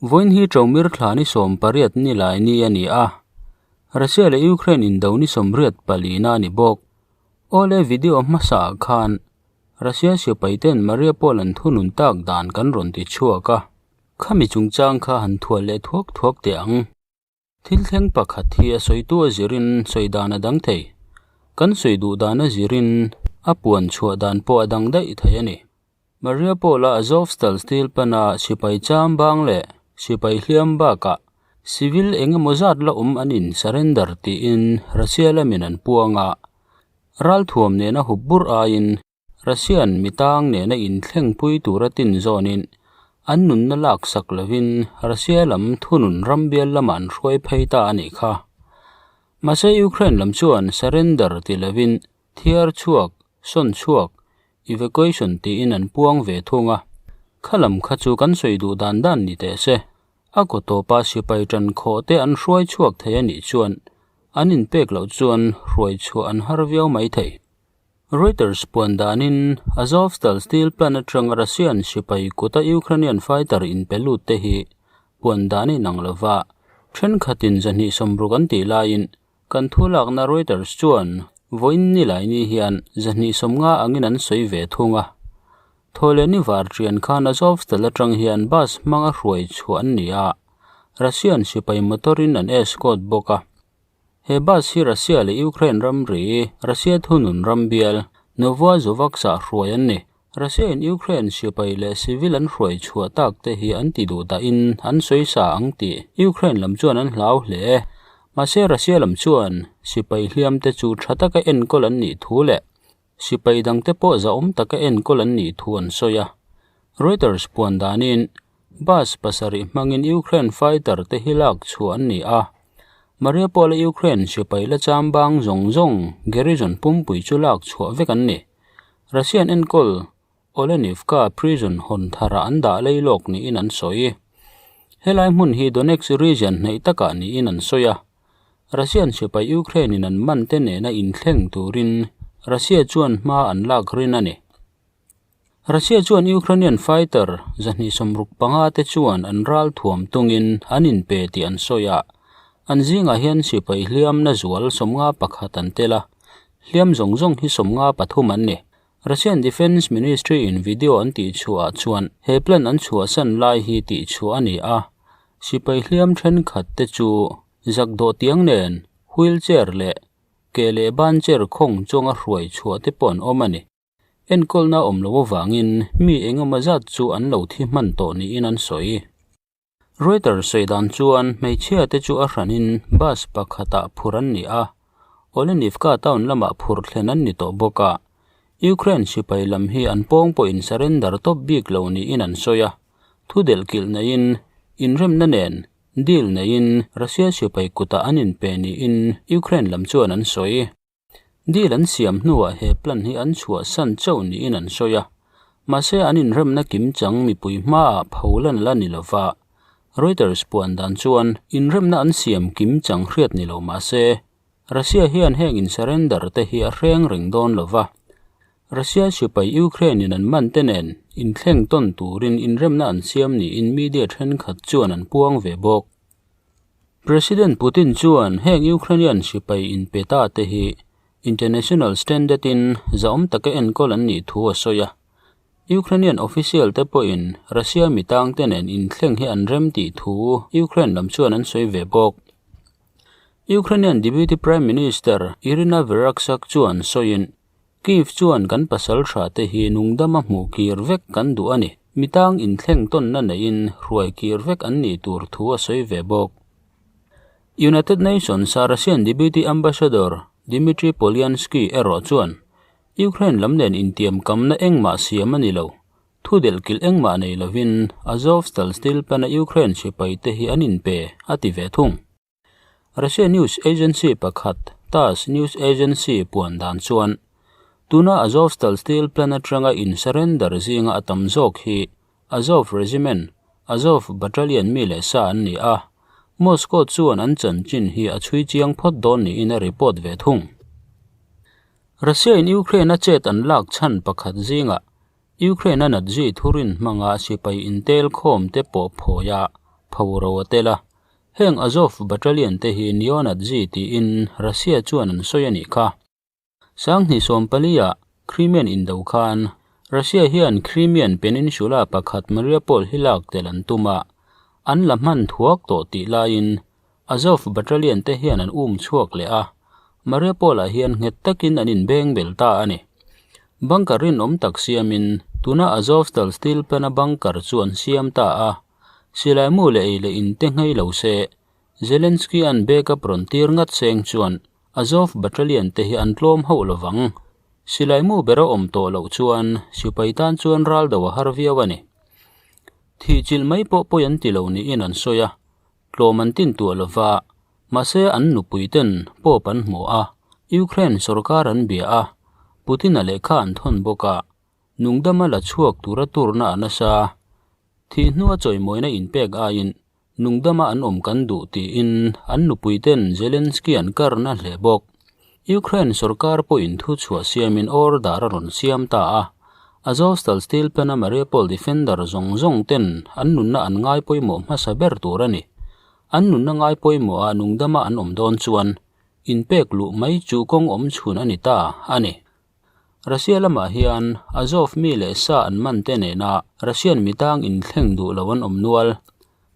Vawiin hi Ṭomir thla ni 18 ni lai ni a ni a, Russia leh Ukraine indo ni 84 na a ni bawk. Awle video hmasa ah khan Russia sipai ten Mariupol an thunun tak dan kan rawn ti chhuak a, khami chungchang kha han thual leh thuak thuak teh ang. Thil thleng pakhat hi a sawitu a zirin sawi dan a dang thei. Kan sawi duh dan a zirin a puan chhuah dan pawh a dang daih thei a ni. Mariupol-a Azovstal steel plant-a sipai cham bang leh sipai hliam bakah civil eng emaw zat la awm an in surrender tiin Russia lamin an puang a. Ralthuam nena hup burh aiin Russian mitang nena inthlengpui tura tin zawnin an nunna laksak lovin Russia lam thunun rambial lamah an hruai phei ta a nih kha. Mahse Ukraine lam chuan surrender ti lovin thiar chhuak, sawn chhuak, evacuation tiin an puang ve thung a. Kha lam kha chu kan sawi duh dan dan ni teh se. A kaw tawpa sipai tan khawh te an hruai chhuak thei a nih chuan an inpek loh chuan hruai chhuah an har viau mai thei. Reuters puan danin Azovstal steel plant atanga Russian sipai kuta Ukrainian fighter inpe lut te hi puan dan in ang lova, thenkhatin 260 an tih laiin kan thu lakna Reuters chuan vawiin nilai ni hian 250 angin an sawi ve thung a. Thawhleh ni var ṭian khan Azovstal atang hian bus hmanga hruai chhuah an ni a, Russian sipai motor-in an escort bawk a. He bus hi Russia leh Ukraine ramri, Russia thunun ram bial, Novoazovsk-ah hruai an ni. Russia-in Ukraine sipai leh civil an hruai chhuah tak te hi an ti duh dahin an sawi sa ang tih Ukraine lam chuan an hlau hle. Mahse Russia lam chuan sipai hliam te chu tha taka enkawl an nih thu leh sipai dangte pawh zahawm taka enkawl an nih thu an sawi a. Reuters puan danin Bus pasarih hmangin Ukraine fighter te hi lak chhuah an ni a. Mariupol-a Ukraine sipai la cham bang zawng zawng garrison pumpui chu lak chhuah vek an ni. Russian enkawl Olenivka prison hawn tharah an dah lei lawk niin an sawi. Helai hmun hi Donetsk region hnaih takah niin an sawi a. Russian sipai Ukraine-in an man te nena inthleng turin Russia chuan hma an lak rin a ni. Russia chuan Ukrainian fighter 265 te chuan an ral thuam tungin an inpe tih an sawi a, an zingah hian sipai hliamna zual 51 an tel a, hliam zawng zawng hi 53 an ni. Russian Defence Ministry in video an tihchhuah ah chuan he plan an chhuahsan lai hi tihchhuah a ni a, sipai hliam thenkhat te chu zakdawh tiang nen wheelchair leh ke leh ban chair khawng chunga hruai chhuah te pawh an awm a ni. Enkawlna awm loh avangin mi engemaw zat chu an lo thi hman tawh niin an sawi. Reuters sawi dan chuan hmeichhia te chu a hranin bus pakhatah phur an ni a, Olenivka town lamah phur thlen an ni tawh bawk a. Ukraine sipai lam hi an pawng pawhin surrender tawp bik lo niin an sawi a, thu delhkilh neiin inremna nen deal neiin Russia sipai kutah an inpe niin Ukraine lam chuan an sawi. Deal an siam hnuah he plan hi an chhuahsan chauh niin an sawi a, mahse an inremna kimchang mipui hmaah pholan la ni lova. Reuters puan dan chuan inremna an siam kimchang hriat ni lo mahse Russia hian heng in surrender te hi a hreng reng dawn lova. Russia sipai Ukraine in an man te nen inthleng tawn turin inremna an siam niin media thenkhat chuan an puang ve bawk. President Putin chuan heng Ukrainian sipai inpe ta te hi international standard in zahawm taka enkawl an nih thu a sawi a. Ukrainian official te pawhin Russia mitang te nen inthleng hi an rem tih thu Ukraine lam chuan an sawi ve bawk. Ukrainian Deputy Prime Minister Iryna Vereshchuk chuan sawiin, Kyiv chuan kan pasal tha te hi nungdama hmuh kir vek kan duh a ni. Mitang inthleng tawnna neiin hruai kir vek an nih tur thu a sawi ve bawk. United Nations a Russian Deputy Ambassador Dmitry Polyanskiy erawh chuan Ukraine lam nen intiam kamna engmah siam a ni lo. Thu delhkilh engmah nei lovin Azovstal steel plant a Ukraine sipai te hi an inpe a ti ve thung. Russia news agency pakhat TASS news agency puan dan chuan tuna Azovstal steel plant atanga in surrender zinga a tam zawk hi Azov Regiment, Azov Battalion mi leh sa an ni a, Moscow chuan an chanchin hi a chhui chiang phawt dawn niin a report ve thung. Russia in Ukraine a chet an lak chhan pakhat zingah Ukraine a Nazi thurin hmanga sipai intel khawm te pawh phawi a. Phoro a tel a. Heng Azov Battalion te hi Neo-Nazi tiin Russia chuan an sawi a nih kha. Sanghnih sawmpali-ah Crimean indo khan Russia hian Crimean Peninsula pakhat Mariupol hi lak tel an tum a, an la hman thuak tawh tih laiin Azov Battalion te hian an um chhuak leh a, Mariupol-ah hian nghet takin an inbeng bel ta a ni. Bunker rinawm tak siamin tuna Azovstal Steel Plant-a bunker chu an siam ta a, silai mu leh ei leh in te nghei lo se, Zelensky-a'n backup rawn tir ngat seng chuan Azov Battalion te hi an tlawm hauh lovang. Silai mu ber a awm tawh loh chuan sipai tan chuan ral do a har viau a ni. Thih chilh mai pawh pawi an ti lo niin an sawi a, tlawm an tin tuah lova, mahse an nupui ten pawp an hmu a, Ukraine sorkar an bia a, Putin-a lehkha an thawn bawk a, nungdama la chhuak tura turna a nasa. Thih hnua chawimawina inpek aiin Nungdama an awm kan duh tiin an nupuiten Zelensky an karna hle bawk. Ukraine sorkar pawhin thu chhuah siamin order a rawn siam ta a, Azovstal steel plant-a Mariupol defender zawng zawng ten an nunna an ngai pawimawh hmasa ber tur a ni. An nunna ngai pawimawhah nungdama an awm dawn chuan inpek luh mai chu kawng awm chhun a ni ta a ni. Russia lamah hian Azov mi leh sa an man te nena Russian mitang inthleng duh lo an awm nual.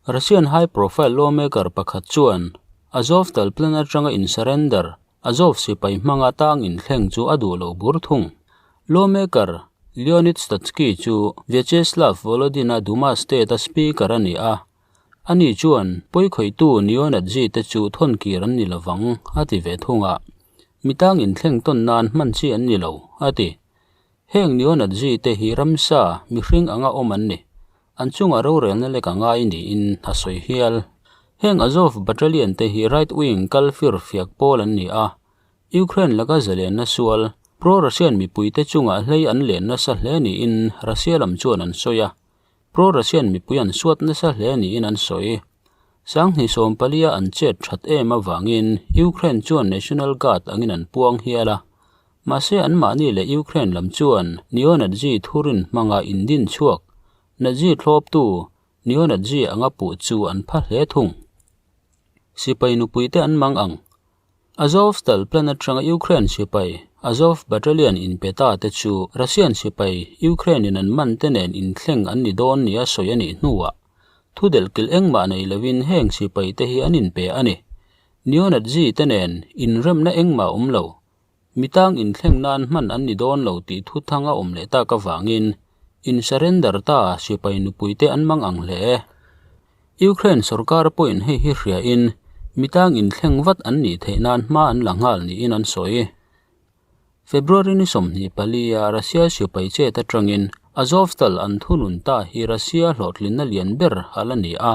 Russian high profile lawmaker pakhat chuan Azov tal plan atanga in surrender Azov sipai hmanga tang inthleng chu a duh lo bur thung. Lawmaker Leonid Slutsky chu Vyacheslav Volodin-a Duma State-a speaker a ni a, Ani chuan, Pawikhawihtu neo-Nazi te chu thawnkir an ni lovang, a ti ve thung a. Mitang inthleng tawn nan hman chi an ni lo, a ti. Heng neo-Nazi te hi ramsa, mihring anga awm an ni. An chungah rorelna lek a ngai niin a sawi hial. Heng Azov Battalion te hi right-wing kal fir fiak pawl an ni a. Ukraine laka zalenna sual, pro-Russian mipuite chungah hlei an len nasa hle niin Russia lam chuan an sawi a. Pro-Russian mipui an suat nasa hle niin an sawi. Sanghnih sawmpalia an chet that em avangin Ukraine chuan National Guard angin an puang hial a. Mahse anmahni leh Ukraine lam chuan neo-Nazi thurin hmanga indin chhuak, Nazi thlawptu, neo-Nazi anga puh chu an pha hle thung. Sipai nupuite an mang ang. Azovstal plant atanga Ukraine sipai Azov Battalion inpe ta te chu Russian sipai Ukraine in an man te nen inthleng an ni dawn nia sawi a nih hnuah thu delhkilh engmah nei lovin heng sipai te hi an inpe a ni. Neo-Nazi te nen inremna engmah awm lo. Mitang inthleng nan hman an ni dawn lo tih thu thang a awm leh tak avangin in surrender ta sipai nupui te an mang ang hle. Ukraine sorkar pawhin hei hi hriain mitang inthleng vat an nih theih nan hma an la nghal niin an sawi. February ni 24 a Russia sipai chet atangin Azovstal an thunun ta hi Russia hlawhtlinna lian ber a la ni a.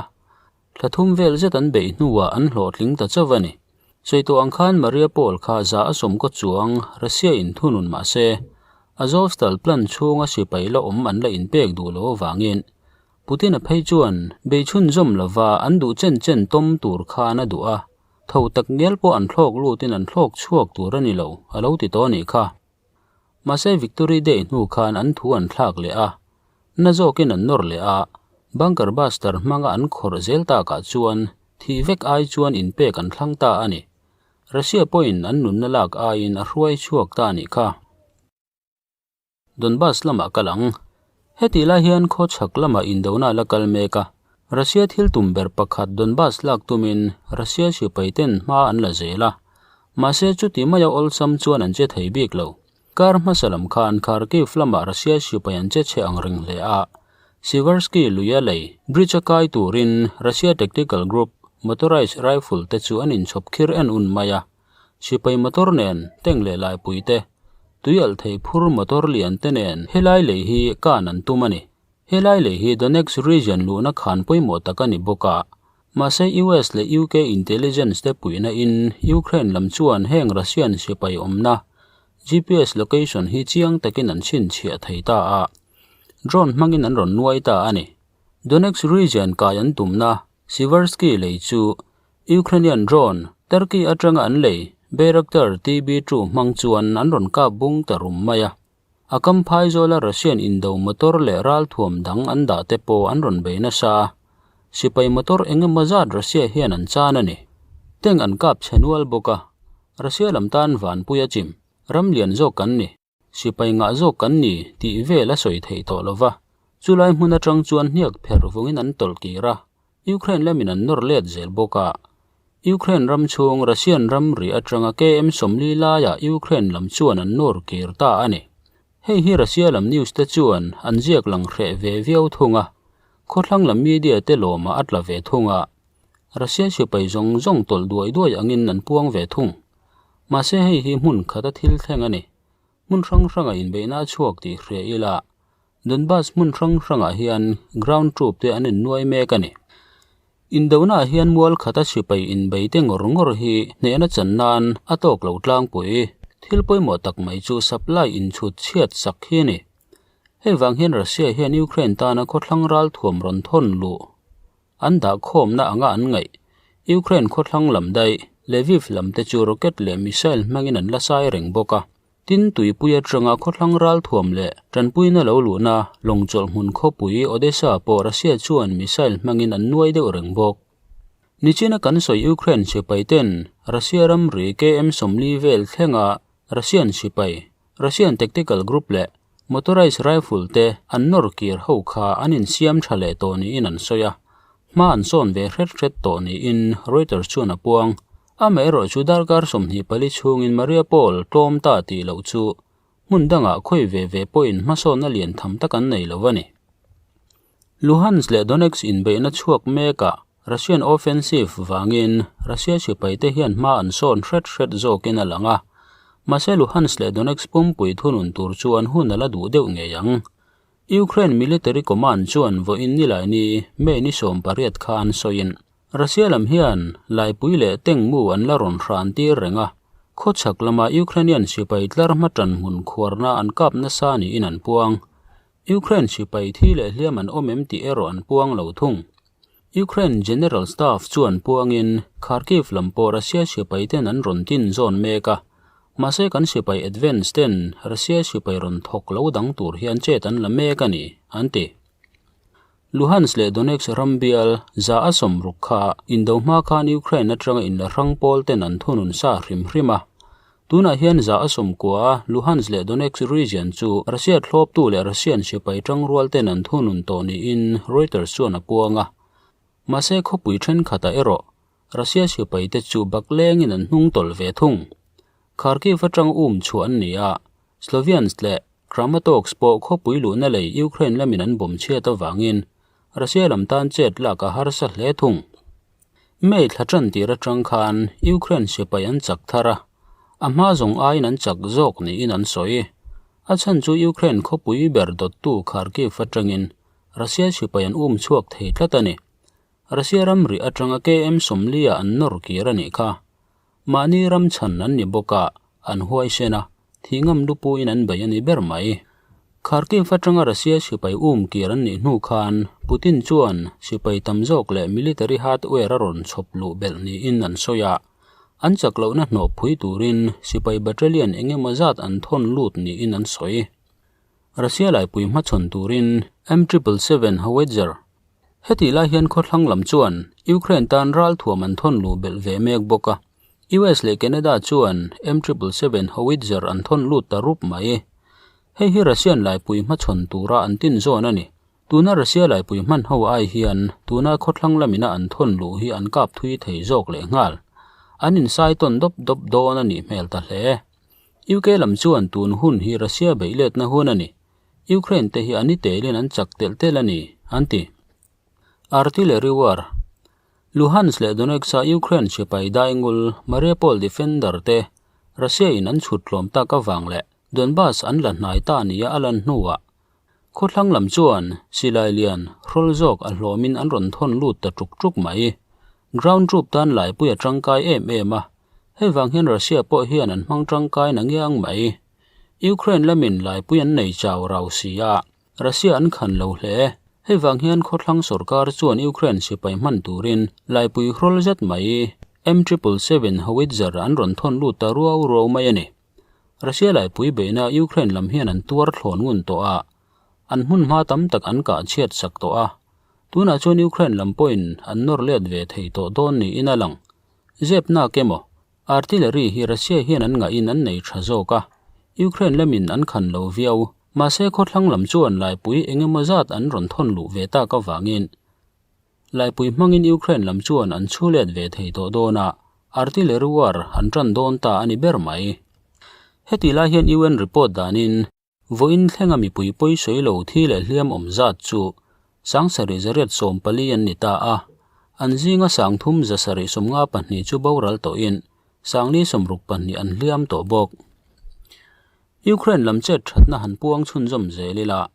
Thla thum vel zet an beih hnuah an hlawhtling ta chauh a ni. Sawi tawh ang khan Mariupol kha za a sawmkaw chuang Russia in thunun mah se, Azovstal plant chhunga sipai la awm an la inpek duh loh avangin Putin-a phei chuan bei chhunzawm lova an duh chen chen tawm tur khan a duh a, tho tak ngial pawh an thlawk lutin an thlawk chhuak tur a ni lo, a lo ti tawh a nih kha. Mahse Victory Day hnu khan an thu an thlak leh a, na zawkin an nawr leh a, Bunker Buster hmanga an khawrh zel takah chuan thih vek ai chuan inpek an thlang ta a ni. Russia pawhin an nunna lak aiin a hruai chhuak ta a nih kha. Donbas lamah kal ang. Hetih lai hian khaw chhak lamah indona a la kal mek a, Russia thil tum ber pakhat Donbas lak tumin Russia sipai ten hma an la zel a, mahse chuti maia awlsam chuan an che thei bik lo. Kar hmasa lam khan Kharkiv lamah Russia sipai an che chhe ang reng hle a, Siversky luia lei bridge a kai turin Russia tactical group motorized rifle te chu an inchhawp khir en un mai a. Sipai motor nen, tank leh laipui te, tui alh thei phur motor lian te nen helai lei hi kan an tum a ni. Helai lei hi Donetsk region luhna khan pawimawh tak a ni bawk a. Mahse US leh UK intelligence te puihna in Ukraine lam chuan heng Russian sipai awmna GPS location hi chiang takin an chhinchhiah thei ta a. Drone hmangin an rawn nuai ta a ni. Donetsk region kai an tumna Siversky lei chu Ukrainian drone, Turkey atanga an lei, Bayraktar TB2 hmang chuan an rawn kap bung ta rum mai a. A kam phai zawla Russian indo motor leh ralthuam dang an dah te pawh an rawn bei nasa a. Sipai motor engemaw zat Russia hian an chan a ni. Tank an kap chhe nual bawk a, Russia lam tan vanpui a chim, ram lian zawk kan ni, sipai ngah zawk kan ni tih vel a sawi theih tawh lo va. Chulai hmun atang chuan hniak pherh vungin an tawlh kir a, Ukraine lamin an nawr let zel bawk a. Ukraine ram chhung Russian ramri atanga KM 40 laiah Ukraine lam chuan an nawr kir ta a ni. Hei hi Russia lam news te chuan an ziak lang hreh ve viau thung a, khawthlang lam media te lawmah a tla ve thung a. Russia sipai zawng zawng tawlh duai duai angin an puang ve thung. Mahse hei hi hmun khata thil thleng a ni. Hmun hrang hranga inbeihna a chhuak tih hria ila, Donbas hmun hrang hrangah hian ground troop te an innuai mek a ni. Indonaah hian mual khata sipai inbei te ngawr ngawr hi hnehna chan nan a tawk lo tlangpui. Thil pawimawh tak mai chu supply inchhut chhiat sak hi a ni. Hei vang hian Russia hian Ukraine tana khawthlang ralthuam rawn thawn luh an dah khawmna anga an ngaih. Ukraine khawthlang lam daih, Lviv lam te chu rocket leh missile hmangin an la sai reng bawk a. Tin, tuipui atanga khawthlang ralthuam leh tanpuina lo luhna lawngchawlh hmun khawpui Odesa pawh Russia chuan missile hmangin an nuai deuh reng bawk. Nichina kan sawi Ukraine sipai ten Russia ramri KM 40 vel thlenga Russian sipai, Russian tactical group leh motorized rifle te an nawr kir ho kha an insiam tha leh tawh niin an sawi a. Hma an sawn ve hret hret tawh niin Reuters chuan a puang. Amaherawhchu darkar 24 chhungin Mariupol tlawm ta tih loh chu hmun dangah khawi ve ve pawhin hmasawnna lian tham tak an nei lo a ni. Luhansk leh Donetsk inbeihna chhuak mekah Russian offensive vangin Russia sipaite hian hma an sawn hret hret zawkin a lang a, mahse Luhansk leh Donetsk pumpui thunun tur chuan hun a la duh deuh ngei ang. Ukraine military command chuan vawiin nilaini May ni 18 khan sawiin Russia lam hian laipui leh tengmu an la rawn hran tir reng a, khawchhak lama Ukrainian sipai tlar hma tan hmun khuarna an kap nasa niin an puang. Ukraine sipai thi leh hliam an awm em tih erawh an puang lo thung. Ukraine General Staff chuan puangin Kharkiv lam pawh Russia sipai ten an rawn tin zawn mek a, mahse kan sipai advance ten Russia sipai rawn thawk lo dang tur hian chet an la mek a ni, an ti. Luhansk leh Donetsk ram bial 160 kha indo hma khan Ukraine atanga inla hrang pawl ten an thunun sa hrim hrim a. Tunah hian 90 Luhansk leh Donetsk region chu Russia thlawptu leh Russian sipai tangrual ten an thunun tawh niin Reuters chuan a puang a. Mahse khawpui thenkhatah erawh Russia sipai te chu baklengin an hnung tawlh ve thung. Kharkiv atang um chhuah an ni a, Sloviansk leh Kramatorsk pawh khawpui luhna lei Ukraine lamin an bawm chhiat avangin Russia lam tan chet lak a harsa hle thung. May thla tan tir atang khan Ukraine sipai an chak thar a, a hma zawng aiin an chak zawk niin an sawi. A chhan chu Ukraine khawpui ber dawttu Kharkiv atangin Russia sipai an um chhuak thei tlat a ni. Russia ramri atanga KM 40 ah an nawr kir a nih kha. Mahni ram chhan an ni bawk a, an huaisen a, thihngam lupuin an bei a ni ber mai. Kharkiv atanga Russia sipai um kir an nih hnu khan Putin chuan sipai tam zawk leh military hardware a rawn chhawp luh belh niin an sawi a, an chak lohna hnawh phui turin sipai battalion eng emaw zat an thawn lut niin an sawi. Russia laipui hmachhawn turin M-triple seven howitzer Hetih lai hian khawthlang lam chuan Ukraine tan ralthuam an thawn luh belh ve mek bawk a, US leh Canada chuan M-triple seven howitzer an thawn lut ta rup mai. Hei hi Russian laipui hmachhawn tura an tin zawn a ni. Tuna Russia laipui hman ho ai hian tuna khawthlang lamina an thawn luh hi an kap thui thei zawk leh nghal. An insai tawn dawp dawp dawn a nih hmel ta hle. UK lam chuan tun hun hi Russia beih letna hun a ni. Ukraine te hi an i telin an chak telh telh a ni, an ti. Artillery war Luhansk leh Donetsk-a Ukraine sipai daingul Mariupol defender te Russia in an chhut tlawm tak avang leh Donbas an la hnai ta nia a lan hnuah khawthlang lam chuan silai lian hrawl zawk a hlawmin an rawn thawn lut ta tuk tuk mai. Ground troop tan laipui a tangkai em em a, hei vang hian Russia pawh hian an hmang tangkai na ngiang mai. Ukraine lamin laipui an nei chau rau si a, Russia an khan lo hle. Hei vang hian khawthlang sorkar chuan Ukraine sipai hman turin laipui hrawl zet mai M-triple seven howitzer an rawn thawn lut ta ruau ruau mai a ni. Russia laipui beihna Ukraine lam hian an tuar thlawn ngun tawh a, an hmun hma tam tak an kah chhiat sak tawh a. Tunah chuan Ukraine lam pawhin an nawr let ve thei tawh dawn niin a lang. Zep nak emaw, artillery hi Russia hian an ngahin an nei tha zawk a, Ukraine lamin an khan lo viau. Mahse khawthlang lam chuan laipui eng emaw zat an rawn thawn luh ve tak avangin Laipui hmangin Ukraine lam chuan an chhu let ve thei tawh dawn a, artillery war an tan dawn ta a ni ber mai. Heti lai hian UN report danin vawiin thlenga mipui pawi sawi lo thi leh hliam awm zat chu sangsarih zariat 14 an ni ta a, an zinga sangthum zasarih 52 chu boral tawhin sangli 62 an hliam tawh bawk. Ukraine lam chet thatna han puang chhunzawm zel ila.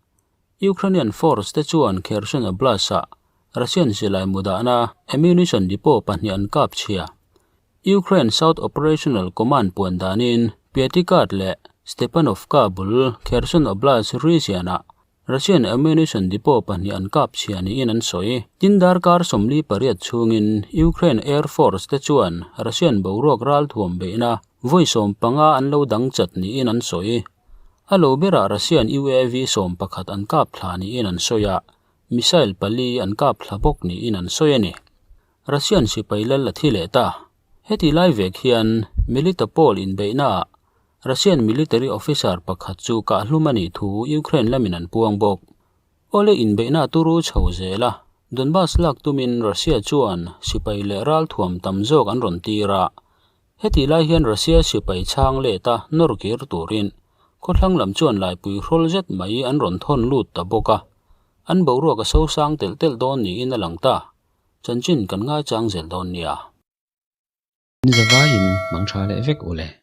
Ukrainian force te chuan Kherson Oblast-ah Russian silai mu dahna ammunition depot pahnih an kap chhia. Ukraine South Operational Command puan danin Piatikhat leh Stepanovka bul Kherson Oblast region-ah Russian ammunition depot pahnih an kap chhia niin an sawi. Tin darkar 48 chhungin Ukraine Air Force te chuan Russian boruak ralthuam beihna vawi 15 an lo dang chat niin an sawi. A lo berah Russian UAV 11 an kap thla niin an sawi a, missile pali an kap thla bawk niin an sawi a ni. Russian sipai lal a thi leh ta. Heti lai vek hian Melitopol inbeihnaah Russian military officer pakhat chu kahhlum a nih thu Ukraine lamin an puang bawk. Awle inbeihna turu chho zel a, Donbas lak tumin Russia chuan sipai leh ralthuam tam zawk an rawn tir a, Heti lai hian Russia sipai chhang let a nawr kir turin khawthlang lam chuan laipui hrawl zet mai an rawn thawn lut ta bawk a, an boruak a sosang telh telh dawn niin a lang ta. Chanchin kan ngaichang zel dawn nia. In zavaiin mang tha leh vek u le.